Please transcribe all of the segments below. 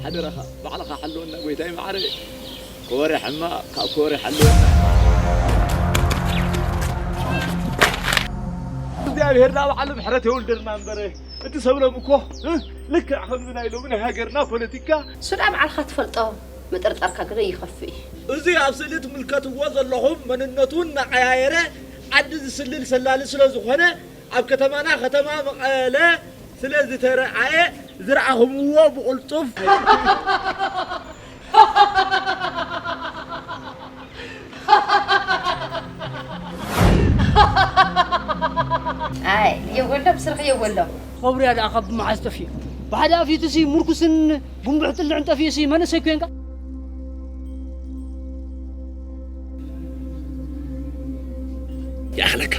ሓደራኻ ባዕልኻ ሓልወና ጎይታይ መዓረ። ከወረ ሕማቕ ካብ ከወረ ሓልወና። እግዚኣብሔር ናብ ዓለም ምሕረት የውልደልና እምበር እቲ ሰብሎም እኮ እ፣ ልክዕ ከምዚ ናይ ሎሚ ናይ ሃገርና ፖለቲካ። ሱዳ ባዕልኻ ትፈልጦ ምጥርጣርካ ግን ይኸፍእ እዩ። እዚ ኣብ ስእሊ ትምልከትዎ ዘለኹም መንነቱ እናቐያየረ ዓዲ ዝስልል ሰላሊ ስለ ዝኾነ ኣብ ከተማና ከተማ መቐለ ስለ ዝተረኣየ ዝረኣኹምዎ ብቕልጡፍ ኣይ የወሎም ስርኺ የወሎም። መብርያ ደኣ ካብ መዓዝ ጠፊኡ? ብሓደ ኣፊቱሲ ምርኩስን ቡምቡሕ ጥልዕን ጠፊኡሲ መንእሰይ ኮንካ? ይኣኽለካ።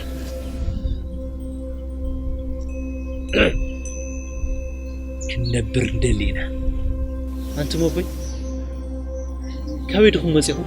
ክንነብር ንደሊ ኢና። ኣንቱም ኣቦይ፣ ካበይ ድኹም መጺኹም?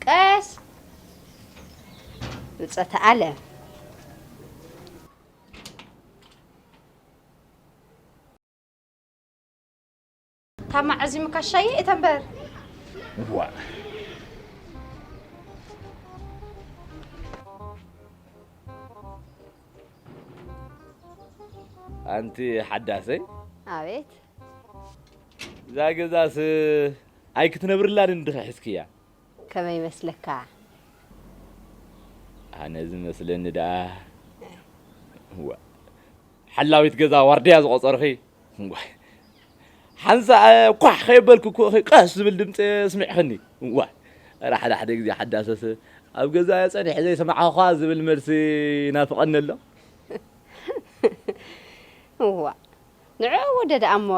ቀስ ብጸተ ኣለ ካብ መዓዝ እዩ ምካሻየ እተንበር ዋ ኣንቲ ሓዳሰይ ኣቤት እዛ ገዛስ ኣይክትነብርላን እንድኸ ሒዝክያ ከመይ ይመስለካ ኣነ ዝመስለኒ ደኣ ዋ ሓላዊት ገዛ ዋርድያ ዝቆጸርኺ ዋይ ሓንሳእ ኳሕ ከየበልክ እኮ እኺ ቀስ ዝብል ድምፂ ስሚዕኽኒ ዋይ ኧረ ሓደ ሓደ ግዜ ሓዳሰስ ኣብ ገዛ ጸኒሐ ዘይሰማዕኹኻ ዝብል መልሲ ይናፍቐኒ ኣሎ እዋ ንዕኡ ወደዳ እሞ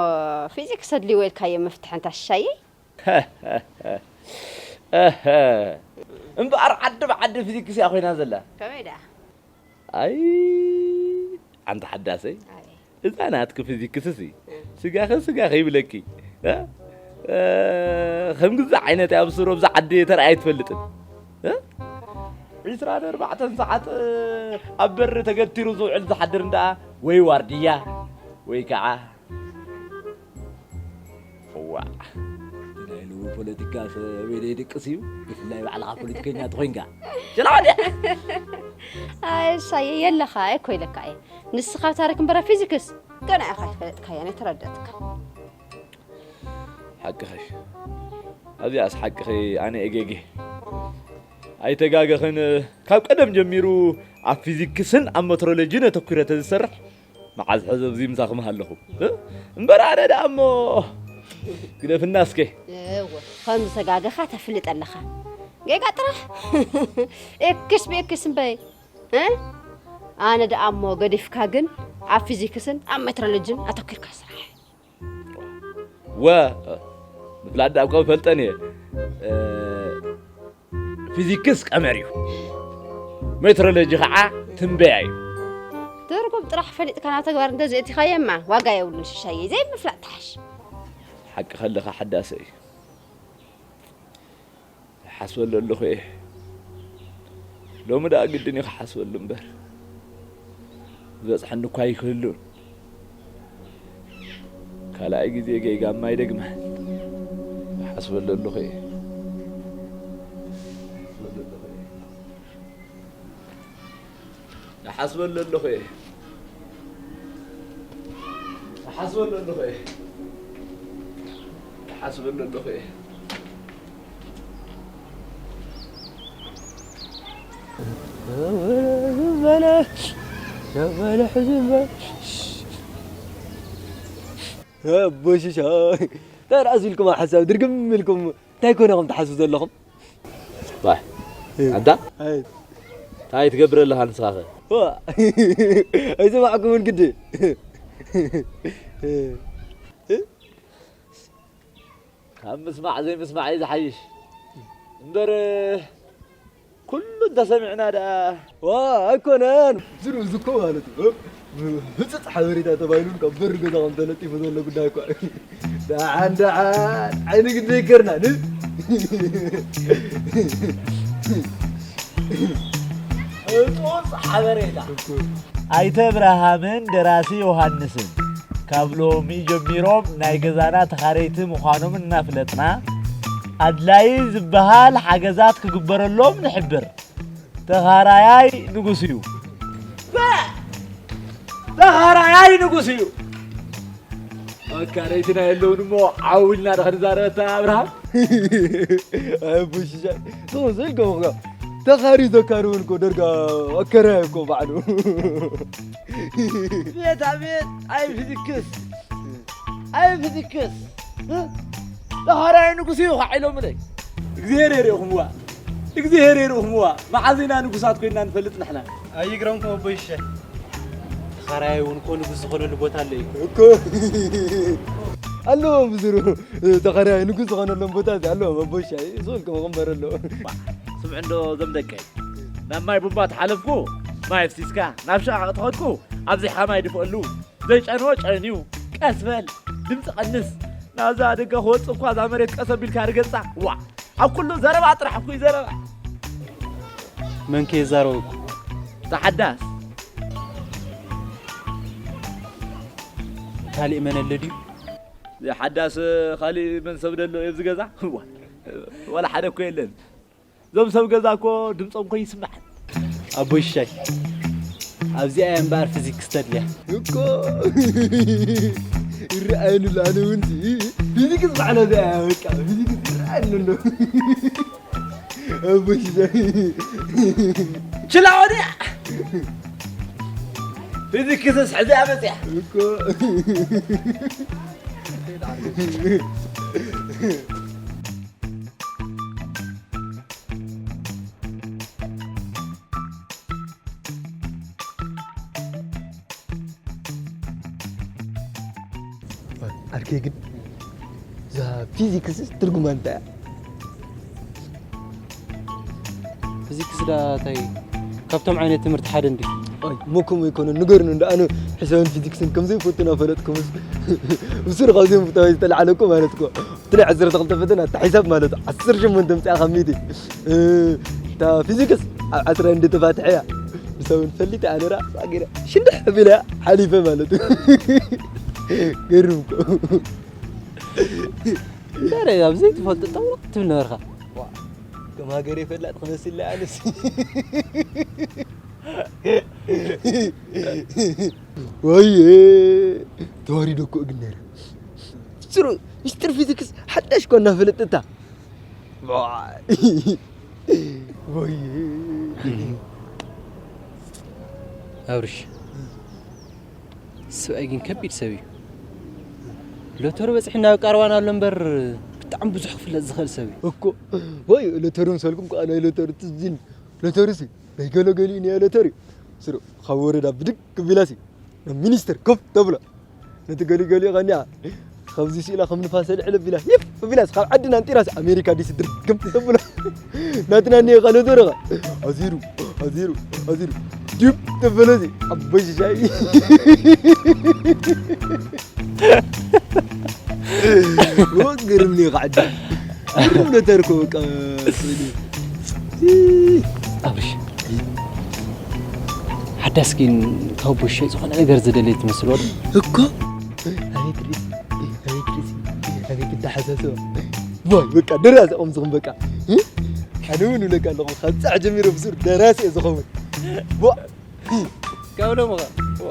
ፊዚክስ ኣድልይዎ ኢልካዮ መፍትሒ እንታ ሽሻየይ እምበኣር ዓዲ ብዓዲ ፊዚክስ እያ ኮይና ዘላ ከመይ ደኣ ኣይ ኣንቲ ሓዳሰይ ኣይ እዛ ናትኪ ፊዚክስሲ ስጋኸ ስጋኸ ይብለኪ እ? እ፣ ከም ግዛ ዓይነት ኣብ ስሮ ብዛ ዓዲ ተረኣይ ትፈልጥን እ? ዒስራን ኣርባዕተን ሰዓት እ፣ ኣብ በሪ ተገቲሩ ዝውዕል ዝሓድር እንዳ ወይ ዋርድያ ወይ ከዓ እዋ ናይ ሎሚ ፖለቲካ ሰበይ ደይድቅስ እዩ ብፍላይ ባዕልኻ ፖለቲከኛ ተኮይንካ ጭላዋደ ኣይሳየ የለኻ እኮ ኢለካ እየ ንስኻ ታሪክ እምበረ ፊዚክስ ገና ኢኻ ይፈለጥካያ ነተረደትካ ሓቅኸሽ ኣብዚኣስ ሓቅኸ ኣነ እጌጌ ኣይተጋገኽን ካብ ቀደም ጀሚሩ ኣብ ፊዚክስን ኣብ ሜትሮሎጂን ኣተኲረ ተዝሰርሕ መዓዝ ሕዚ ኣብዚ ምሳኹም ሃለኹ እምበር ኣነ ደኣ እሞ ግደፍና እስከ እወ ከም ዝተጋገኻ ተፍልጥ ኣለኻ ጌጋ ጥራሕ እክስ ብእክስ እምበይ ኣነ ደኣ እሞ ገዲፍካ ግን ኣብ ፊዚክስን ኣብ ሜትሮሎጂን ኣተኲርካ ስራሕ ወ ምፍላጥ ዳኣ እኮ ፈልጠን እየ ፊዚክስ ቀመር እዩ ሜትሮሎጂ ከዓ ትንበያ እዩ ትርጉም ጥራሕ ፈሊጥካ ናብ ተግባር እንተዘእቲኻየማ ዋጋ የብሉን ሽሻየ ዘይምፍላጥ ትሓሽ ሓቂ ከለኻ ሓዳሰ እዩ ሓስበሉ ኣለኹ እየ ሎሚ ደኣ ግድን እዩ ክሓስበሉ እምበር ዝበፅሐኒ እኳ ይክህሉን ካልኣይ ግዜ ጌጋ ማይደግመ። ሓስበሉ ኣለኹ እየ። ሓስበሉ ኣለኹ እየ። ሓስበሉ ኣለኹ እየ። ሓስበሉ ኣለኹ እየ። በለ፣ በለ፣ ሕዝቢ በለ። ኣቦ ሽሻይ፣ እንታይ ደኣ ኢልኩም ኣብ ሓሳብ ድርግም ኢልኩም? እንታይ ኮነ ኢኹም ትሓስቡ ዘለኹም? ዋይ፣ እ። ኣንታ? ኣይ። እንታይ ትገብር ኣለኻ ንስኻ ኸ? ዋ፣ ኣይሰማዕኩምን ግዲ። እ። እ? ካብ ምስማዕ ዘይምስማዕ እዩ ዝሓይሽ። እምበር፣ ኩሉ እንተሰሚዕና ደኣ። ዋ፣ ኣይኮነን። ዝሩ ዝኮ ማለት እዩ። ህጹጽ ሓበሬታ ተባሂሉ ካብ በሪ ገዛ ከም ተለጢፉ ዘሎ ጉዳይ እኮ እዩ። ደሓን፣ ደሓን፣ ዓይኒ ግዲ ይገርና፣ ን-፣ ህጹጽ ሓበሬታ። እኮ። ኣይተ ኣብርሃምን ደራሲ ዮሃንስን ካብ ሎሚ ጀሚሮም ናይ ገዛና ተኻረይቲ ምዃኖም እናፍለጥና፣ ኣድላዪ ዝበሃል ሓገዛት ክግበረሎም ንሕብር። ተኻራያይ ንጉስ እዩ። ተኻራያይ ንጉስ እዩ። ኣካረይትና የለውን እሞ ዓው ኢልና ዶ ክንዛረበታ ኣብርሃም? ኣይ፣ ቡሽሻ፣ ትኹን ስልኩም እኮ ተኻሪ ዘካሪ እውን እኮ ደርጋ ኣከራይ እኮ ባዕሉ። ቤት ኣቤት፣ ኣይ ፊዚክስ፣ ኣይ ፊዚክስ። ተኻራያይ ንጉስ እዩ ኻዕ ኢሎምለይ። እግዚኣብሔር የርእኹምዋ፣ እግዚኣብሔር የርእኹምዋ። መዓዝ ኢና ንጉሳት ኮይንና ንፈልጥ ንሕና? ኣይግረምኩም ኣቦይ ሽሻይ። ተኻራያይ እውን እኮ ንጉስ ዝኾነሉ ቦታ ኣሎ እዩ። እኮ። ኣለዎም ብዙሩ። ተኻራያይ ንጉስ ዝኾነሎም ቦታ እዚ ኣለዎም ኣቦይ ሽሻይ። እሱ ውልቅም ክንበር ኣለዎ። ስምዑ እንዶ እዞም ደቀይ። ናብ ማይ ቡምባ ተሓለፍኩ፣ ማይ ኣፍሲስካ፣ ናብ ሸቓቕ ተኸድኩ፣ ኣብዚሕኻ ማይ ድፍኣሉ። ዘይጨንዎ ጨንዩ፣ ቀስ በል፣ ድምፂ ቀንስ። ናብዛ ደገ ክወፅእ እኳ እዛ መሬት ቀስ ኣቢልካ ርገፃ። ዋ! ኣብ ኩሉ ዘረባ ጥራሕ እኮ እዩ ዘረባ። መን ከ የዛረበኩም? ተሓዳስ። ካሊእ መን ኣሎ ድዩ? ሓዳስ ካሊእ መን ሰብ ደሎ ኣብዚ ገዛ? ዋ፣ ዋላ ሓደ እኮ የለን። እዞም ሰብ ገዛ እኮ ድምፆም እኮ ይስማዕ። ኣቦይ ሽሻይ፣ ኣብዚኣ እያ እምበኣር ፊዚክስ ተድልያ። እኮ ይረኣየኒ ኣሎ፣ ኣነ እውን ሲ ፊዚክስ ባዕላ እዚኣ እያ፣ በቃ ፊዚክስ ይረኣየኒ ኣሎ። ኣቦይ ሽሻይ። ችላ ወዲያ። ፊዚክስስ ሕዚኣ መፅያ። እኮ። ኣድኬ ግን እዛ ፊዚክስ ትርጉማ እንታይ እያ? ፊዚክስ ዳ እንታይ ካብቶም ዓይነት ትምህርቲ ሓደ እንዲ? ኣይ፣ ሞኩም ኣይኮነን፣ ንገሩኒ እንዳ ኣነ ሕሳብን ፊዚክስን ከም ዘይፈቱ እናፈለጥኩምስ ብስሩ ካብ ዘይምፍታወይ ዝተላዕለ እኮ ማለት እኮ። እቲ ናይ ዓሰርተ ክልተ ፈተና፣ እቲ ሒሳብ ማለት፣ ዓሰርተ ሸሞንተ ኣምጺኣ ካብ ሚእቲ። እ፣ እታ ፊዚክስ ኣብ ዓስራ እንደ ተፋትሐ እያ። ንሳ እውን ፈሊጠ፣ ኣነ ራሱ ኣገይረ ሽንድሕ ኣቢለ እያ ሓሊፈ ማለት እዩ። ገርም እኮ። እንታይ ኣብ ዘይትፈልጦ ጠውረቕ ትብል ነበርካ? ዋ፣ ከም ሃገረይ ፈላጥ ክመስል ኣነስ። ወየ፣ ተዋሪዶ እኮ እግን ነይረ። ብስሩ፣ ሚስጥር ፊዚክስ ሓዳሽ እኮ እናፈለጠታ። ወይ። ኣብርሽ፣ ሰብኣይ ግን ከቢድ ሰብ እዩ። ሎተሪ በፂሑ ናብ ቃርባን ኣሎ እምበር፣ ብጣዕሚ ብዙሕ ክፍለጥ ዝኽእል ሰብ እዩ። እኮ፣ ወይ፣ ሎተሪ ምሰልኩም ከኣ ናይ ሎተሪ ትዝን፣ ሎተሪ ሲ፣ ናይ ገለገሊኡ ናይ ሎተሪ። ስሩ፣ ካብ ወረዳ ብድግ ቢላሲ፣ ናብ ሚኒስተር ኮፍ ተብሎ። ነቲ ገሊኡ ገሊኡ ኸኒኣ፣ ከምዚ ስኢላ ከም ንፋስ ኣልዕል ኣቢላ፣ ይፍ ኣቢላስ፣ ካብ ዓድና ኣንጢራስ ኣሜሪካ ዲሲ ድርግም ተብሎ። ናትና እኒኦ ኸ ሎተሪ ኸ? ኣዚሩ፣ ኣዚሩ፣ ኣዚሩ። ድብ ተበሎ እዚ፣ ኣቦይ ሽሻይ። ወግርም እኒኦ ኸዓ ዓዲ። ግርም ሎተሪ እኮ በቃ፣ ስእሊ። ኣብርሽ፣ ሓዳስ ግን ካብ ኣቦይ ሽሻይ ዝኾነ ነገር ዝደለየ ትመስል ወዲ። እኮ። ኣቤት ርእሲ። ሓሳሰባ። ዋይ፣ በቃ ደራሲ ኣቑም ዝኹን በቃ። እ? ኣነ እውን እብለካ ኣለኹ፣ ካብ ጻዕ ጀሚረ ብሱር ደራሲ እየ ዝኸውን። ዋ! ካብ ሎሚ ኸ? ዋ!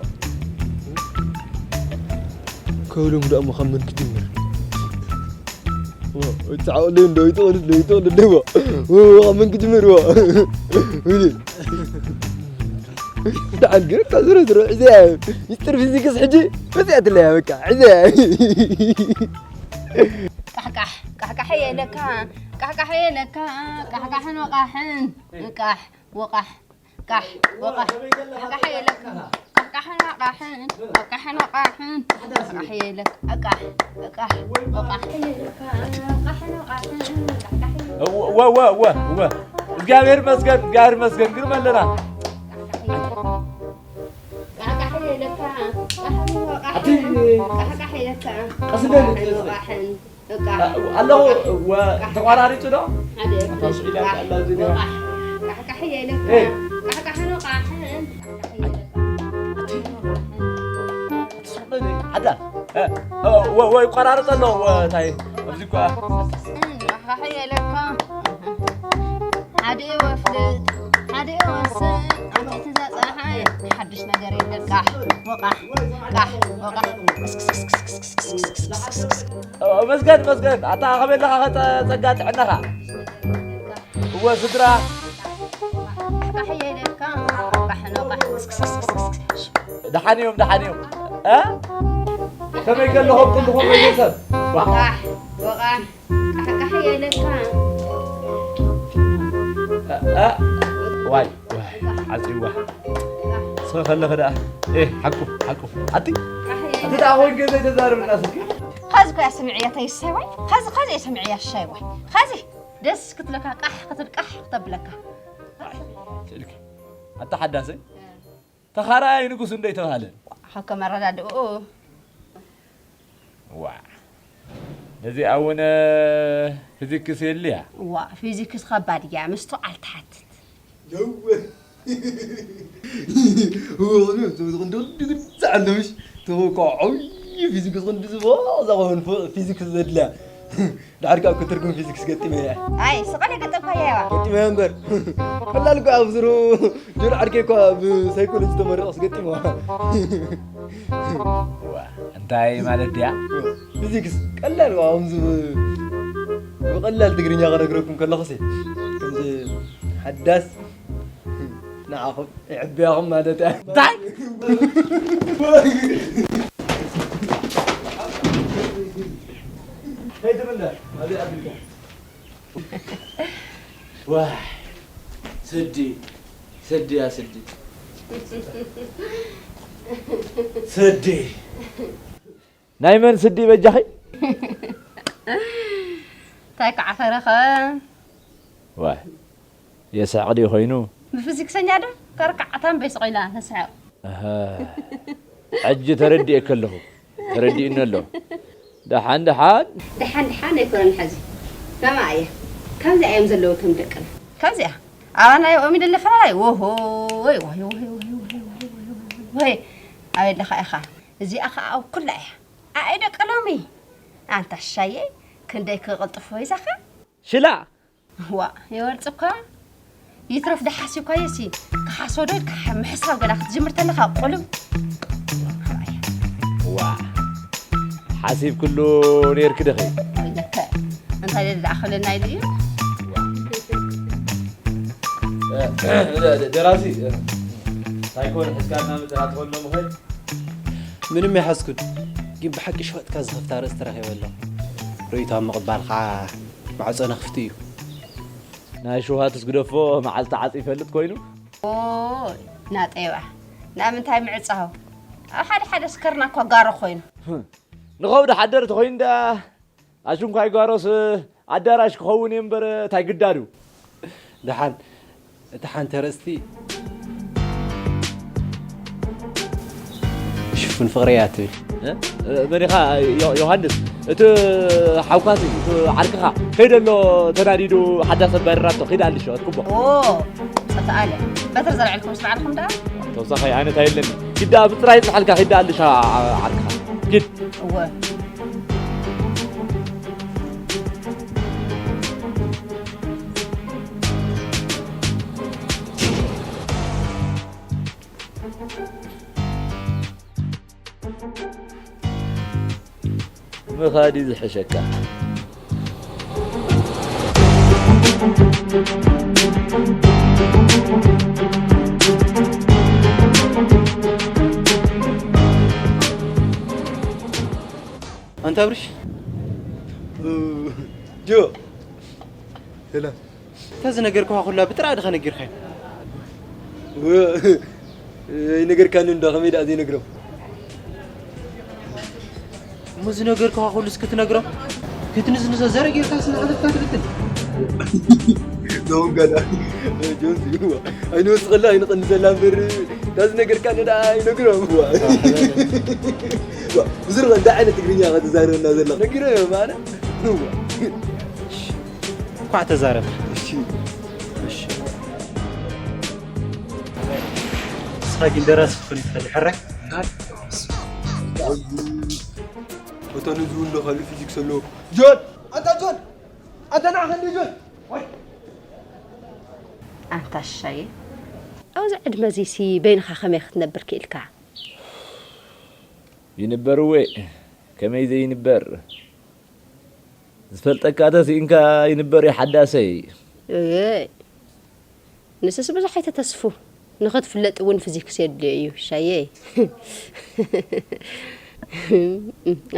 ካብ ሎሚ ደኣ እሞ ካብ መን ክጅምር? ዋ፣ ጻዕ ቁልይ እንዶ ይጥቕልል፣ እንዶ ይጥቕልል፣ ዋ። ዋ፣ ካብ መን ክጅምር? ዋ። ወይኔ። ደሓን ግን ካብ ዝሮ ዝሮ፣ እዚ ሚስጥር ፊዚክስ ሕጂ መጺኣትለያ በቃ፣ እዚ ቃሕቃሕ፣ ቃሕቃሕ የለካ፣ ቃሕቃሕ የለካ፣ ቃሕቃሕን ወቃሕን፣ ቃሕ፣ ወቃሕ፣ ቃሕ፣ ወቃሕ፣ ቃሕቃሕ የለካ፣ ቃሕቃሕን ወቃሕን፣ ወቃሕን ወቃሕን፣ ቃሕ የለካ፣ ቃሕ፣ ቃሕ፣ ወቃሕ፣ ቃሕን ወቃሕን፣ ቃሕቃሕ የለካ። እወ፣ እወ፣ እወ፣ እወ። እግዚኣብሔር ይመስገን፣ እግዚኣብሔር ይመስገን፣ ግርም ኣለና። ቃሕቃሕ የለካ፣ ቃሕን ወቃሕን፣ ኣቲ ቃሕቃሕ የለካ፣ ቀስ በል፣ ቃሕን ቀስ በል። ወቃሕን። እቃ። ኣለኹ፣ ወ-፣ ተቋራሪጹ ዶ? ሓደ። ኣታ ስዒዳ ኣላ እዚኣ። ወቃሕ። ቃሕቃሕ እያ ኢለካ። ኤ። ቃሕቃሕ ነው፣ ቃሕን። ኣቲ ስቕ በል፣ ሓዳ። እ፣ እ፣ ወ-፣ ወይ ቆራርጽ ኣሎ፣ ወ-፣ ታይ፣ ኣብዚ እኳ። ቃሕቃሕ እያ ኢለካ። ሓደ ወፍልጥ፣ ሓደ ወስን፣ ኣንተ ትዛ ጸሓይ፣ ሓድሽ ነገር የለካ። ወቃሕ፣ ቃሕ፣ ወቃሕ። መስገን፣ መስገን። ኣታ ከመይ ኣለኻ? ከ-፣ ጸጋ ጥዕናኻ? እወ፣ ስድራ? ደሓን እዮም፣ ደሓን እዮም። እ? ከመይ ከለኹም ኩልኹም ቤተሰብ? ዋ። ቃሕ፣ ወቓሕ፣ ቃሕ፣ ቃሕ የለካ። እ፣ እ። ዋይ፣ ዋይ፣ ዓጺዋ። ስኸ ከለኸ ደኣ። ኤ፣ ሓቁ፣ ሓቁ። ኣቲ፣ ኣቲ ደኣ ኮይንከ ዘይተዛርብና ስልኪ? ኸዚ እኮ እያ ስምዕያ፣ ታይ ሻይ ዋይ? ኸዚ፣ ኸዚ እየ ስምዕያ ሻይ ዋይ። ኸዚ ደስ ክትለካ፣ ቃሕ ክትብል፣ ቃሕ ክተብለካ። ስእልኪ። ኣታ ሓዳሰይ፣ ተኻራያይ ንጉስ እንዶ ኣይተባህለን። ሓከ መረዳድኡ። ዋ። ነዚኣ እውን ፊዚክስ የልያ። ዋ፣ ፊዚክስ ኸባድ እያ፣ ምስትውዓል ትሓትት። የወ። ወ-፣ ክንዲ ክንዲ ግዛዕ ኣለምሽ። ተወቃ ዓብዪ ፊዚክስ ክንዲ ዝቦ፣ እዛ ኾን ፎ-፣ ፊዚክስ ዘድልያ። ድሓር ካብ ክትርጉም ፊዚክስ ገጢመያ። ኣይ፣ ስቐለ ገጠምካያ እያ። ገጢመያ እምበር። ቀላል እኮ ኣብ ዝሩ ጆን ዓድከይ እኳ ብሳይኮሎጂ ተመሪቑስ ገጢመዋ። ዋ፣ እንታይ ማለት ድያ? ፊዚክስ ቀላል እዋ፣ ከምዚ ብ-፣ ብቐላል ትግርኛ ክነግረኩም ከለኹሲ፣ ከምዚ ሓዳስ ንዓኹም የዕብያኹም ማለት እያ። እንታይ? ከይትብለ፣ ኣብዚ ኣቢልካ። ዋይ፣ ስዲ፣ ስዲ፣ ያ ስዲ። ስዲ። ናይ መን ስዲ በጃኺ? እንታይ ክዓፈረኸ? ዋይ፣ የስሕቕ ድዩ ኮይኑ? ብፊዚክሰኛ ዶ? ከርካዕታን በይስቕ ኢላ ተስሕቕ። ኣሃ። ሕጂ ተረዲኤ ከለኹ። ተረዲኡኒ ኣሎ። ደሓን፣ ደሓን። ደሓን፣ ደሓን ኣይኮነን ሕዚ። ከምኣ እያ። ከምዚኣ እዮም ዘለዉ ከም ደቅና። ከምዚኣ? ኣባና እዮም ኦሚ ደለ ፈላላይ። ወሆ፣ ወይ፣ ወይ፣ ወይ። ኣበይ ኣለኻ ኢኻ? እዚኣ ኸኣ ኣብ ኩላ እያ። ኣይ ደቂ ሎሚ። ኣንታ ሻየ፣ ክንደይ ክቕልጥፎ ይዛኻ? ሽላ! ዋእ፣ የወርጽ እኳ ይትረፍ ደሓስዩ እኳ የሲ፣ ክሓሶ ዶ ኢልካ ምሕሳብ ገና ክትጅምር ተለኻ ቁልም። ዋእ፣ ሓሲብ ኩሉ ኔርኪ ድኺ? ወይለከ፣ እንታይ ደኣ ክብለና ኢሉ እዩ? ደ-፣ ደ-፣ ደራሲ፣ እንታይ ኮን ሕዝካና መጽናዕቲ ኮን ሎምኸ? ምንም ኣይሓዝኩን፣ ግን ብሓቂ ሸወጥካ ዝኸፍታ ርእሲ ተረኺበ ኣለኹ። ርእይቶ ኣብ ምቕባል ኸዓ ማዕጾና ክፍቲ እዩ። ናይ ሽውሃትስ ግደፎ፣ መዓልቲ ዓጽ ይፈልጥ ኮይኑ። ኦይ፣ ናጤባ፣ ናብ ምንታይ ምዕጻው? ኣብ ሓደ ሓደ ስከርና እኳ ጋሮ ኮይኑ። ንኸብዲ ሓደር ተኾይኑ ደኣ፣ ኣሽንኳይ ጋሮስ ኣዳራሽ ክኸውን እየ እምበር፣ እንታይ ግዳዱ? ደሓን፣ እቲ ሓንቲ ኣርእስቲ ሽፉን ፍቕሪ እያ ትብል። እ? መን ኢኻ ዮ-፣ ዮሃንስ? እቲ ሓውካሲ፣ እቲ ዓርክኻ፣ ከይደ ኣሎ ተናዲዱ ሓዳስ ኣባሪራቶ፣ ከይደ ኣልሾ፣ ኣትኩቦ። ኦ፣ ጸተኣለ። በትሪ ዘልዐልኩም ምስ በዓልኩም ደኣ? ተወሳኺ ኣነ እንታይ የለኒ። ኪዳ ብጥራይ ጽሓልካ፣ ከይደ ኣልሻ ዓርክኻ። ኪድ። እወ። ምኻድ እዩ ዝሕሸካ። ኣንታ ብርሽ። ጆ። ሰላም። እታ ዝነገርኩኻ ኩላ ብጥራይ ድኻ ነጊርካዮ? ኣይነገርካኒ እንዶ፣ ከመይ ደኣ ዘይነግሮም? እሞ ዝነገርኩኻ ኩሉ እስኪ ትነግሮም? ክትንዝንዞ ዘረ ጌርካ ስናዕለካ ትብትን። ዞም ገዳ። ጆንስ፣ ይዋ። ኣይንወስኸላ፣ ኣይንቐንሰላ እምበር፣ እታ ዝነገርካኒ ደኣ ኣይነግሮም። ዋ። ዋ፣ ብዙር እንታይ ዓይነት ትግርኛ ከተዛርበና ዘለኻ? ነጊረ ማለት። ዋ። እንኳዕ ተዛረብ። እሺ። እሺ። ንስኻ ግን ደራሲ ክትኮን ትኽእል፣ ሕራይ? እታ ንዝብሎ ካልእ ፊዚክስ ኣለዎ። ጆን! ኣንታ ጆን! ኣንታ ንዓ ክንዲ ጆን! ወይ! ኣንታ ሻየ፣ ኣብዚ ዕድመ እዚሲ በይንኻ ከመይ ክትነብር ክኢልካ? ይንበር እወ፣ ከመይ ዘይንበር? ዝፈልጠካ ተስኢንካ ይንበር እዩ ሓዳሰይ። እየ። ንስስ ብዙሕ ኣይተተስፉ። ንኽትፍለጥ እውን ፊዚክስ የድልዮ እዩ፣ ሻየይ።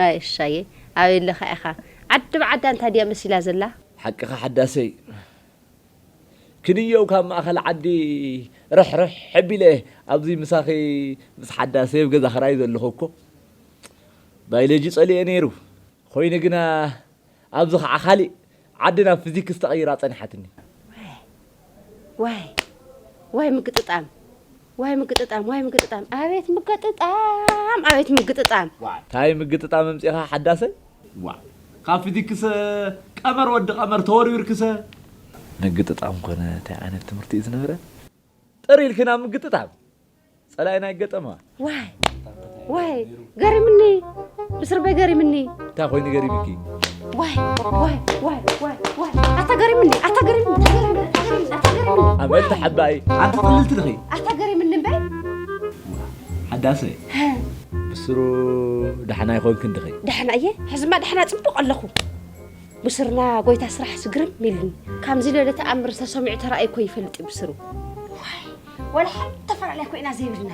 ኣይ፣ ሻየይ፣ ኣበይ ኣለኻ ኢኻ? ዓዲ ብዓዳ እንታይ ድያ መሲላ ዘላ? ሓቅኻ ሓዳሰይ። ክንየው ካብ ማእኸል ዓዲ ርሕርሕ ኣቢለ ኣብዚ ምሳኺ ምስ ሓዳሰይ ኣብ ገዛ ክራይ ዘለኹ እኮ። ባዮሎጂ ጸሊኤ ነይሩ። ኮይኑ ግና ኣብዚ ኸዓ ካሊእ ዓዲ ናብ ፊዚክስ ተቐይራ ጸኒሓትኒ። ዋይ፣ ዋይ፣ ዋይ ምግጥጣም፣ ዋይ ምግጥጣም፣ ዋይ ምግጥጣም፣ ኣቤት ምግጥጣም፣ ኣቤት ምግጥጣም። እንታይ ምግጥጣም ኣምጺእኻ ሓዳሰ? ዋ፣ ካብ ፊዚክስ ቀመር ወዲ ቀመር ተወርዊርክሰ? ምግጥጣም ኮነ እንታይ ዓይነት ትምህርቲ እዩ ዝነበረ? ጥር ኢልክና ምግጥጣም። ጸላኢና ይገጠማ። ዋይ፣ ዋይ፣ ገሪምኒ። ብስርበይ ገሪምኒ። እንታይ ኮይኑ ገሪምኪ? ዋይ፣ ዋይ፣ ዋይ፣ ዋይ፣ ዋይ። ኣታ ገሪምኒ፣ ኣታ ገሪምኒ፣ ኣታ ገሪምኒ፣ ኣታ ገሪምኒ፣ ኣታ ገሪምኒ። ኣመል ተሓባኢ። ኣንቲ ቅልልቲ ድኺ? ኣታ ገሪምኒ እምበይ። ሓዳሰ። ብስሩ ደሓና ይኾንክን ድኺ? ደሓና እየ። ሕዝማ ደሓና ጽቡቕ ኣለኹ። ብስርና ጎይታ ስራሕ ስግርም ኢሉኒ። ከምዚ ለለ ተኣምር ተሰሚዑ ተራእዩ እኮ ይፈልጥ እዩ ብስሩ። ዋይ፣ ወላ ሓንቲ ተፈላለያ ኮይና ዘይብልና።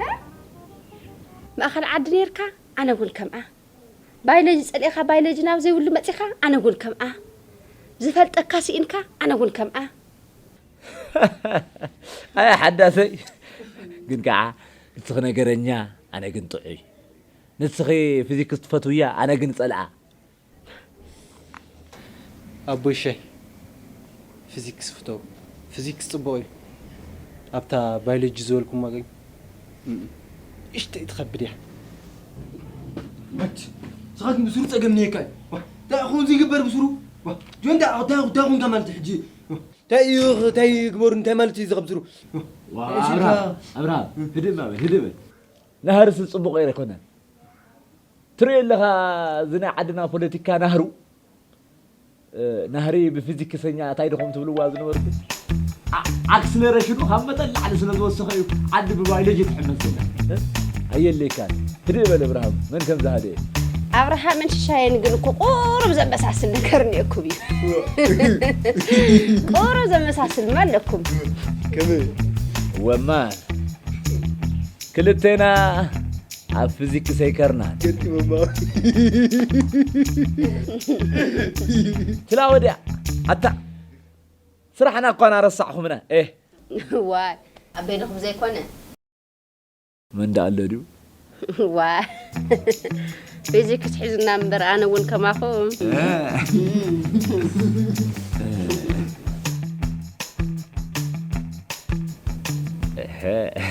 እ? ማእኸል ዓዲ ነይርካ፣ ኣነ እውን ከምኣ። ባዮሎጂ ጸሊእኻ፣ ባዮሎጂ ናብ ዘይብሉ መጺኻ፣ ኣነ እውን ከምኣ። ዝፈልጠካ ስኢንካ፣ ኣነ እውን ከምኣ። ኣይ ሓዳሰይ፣ ግን ከዓ ንስኺ ነገረኛ፣ ኣነ ግን ጥዑይ። ንስኺ ፊዚክስ ትፈትውያ፣ ኣነ ግን ጸልኣ። ኣቦይ ሻይ፣ ፊዚክስ ፍተው። ፊዚክስ ጽቡቕ እዩ። ኣብታ ባዮሎጂ ዝበልኩማ ግን፣ እም፣ እሽተይ ትኸብድ እያ። ኣች፣ ንስኻ ግን ብስሩ ጸገም ነየካ እዩ። ዋ፣ እንታይ ኹን ዝግበር ብስሩ? ዋ፣ ጆን፣ እንታይ፣ እንታይ፣ እንታይ ኹንካ ማለት እዩ ሕጂ? ዋ፣ እንታይ እዩ፣ እንታይ ይግበሩ፣ እንታይ ማለት እዩ እዚ ካብ ብስሩ? ዋ፣ እሺ፣ ኣብርሃም፣ እታ ኣብርሃም፣ ህድእ በል፣ ህድእ በል። ናህርስ ጽቡቕ ኣይኮነን። ትሪኦ ኣለኻ፣ እዚ ናይ ዓድና ፖለቲካ ናህሩ፣ እ፣ ናህሪ ብፊዚክሰኛ እንታይ ድኹም ትብልዋ ዝነበርኩ? ኣ-፣ ኣክስለሬሽኑ ካብ መጠን ላዕሊ ስለ ዝወሰኸ እዩ ዓዲ ብባዮሎጂ ትሕመስ ዘላ። እ? ኣየለይካን። ህድእ በል እብርሃም፣ መን ከም ዝሃደየ? ኣብርሃምን ሽሻየን ግን እኮ ቁሩብ ዘመሳስል ነገር እኒኦኩም እዩ። ቁሩብ ዘመሳስል ማ ኣለኩም። ከመይ? ወማ ክልቴና ኣብ ፊዚክስ ኣይከርናን። ገጢመማ። ትላ ወዲያ፣ ኣታ፣ ስራሕና እኳ እናረሳዕኹምና። ኤህ። ዋይ፣ ኣበይ ኢልኹም ዘይኮነ? መን ደኣ ኣሎ ድዩ? ዋይ። ፊዚክስ ሒዙና እምበር፣ ኣነ እውን ከማኹም። እ። እህ።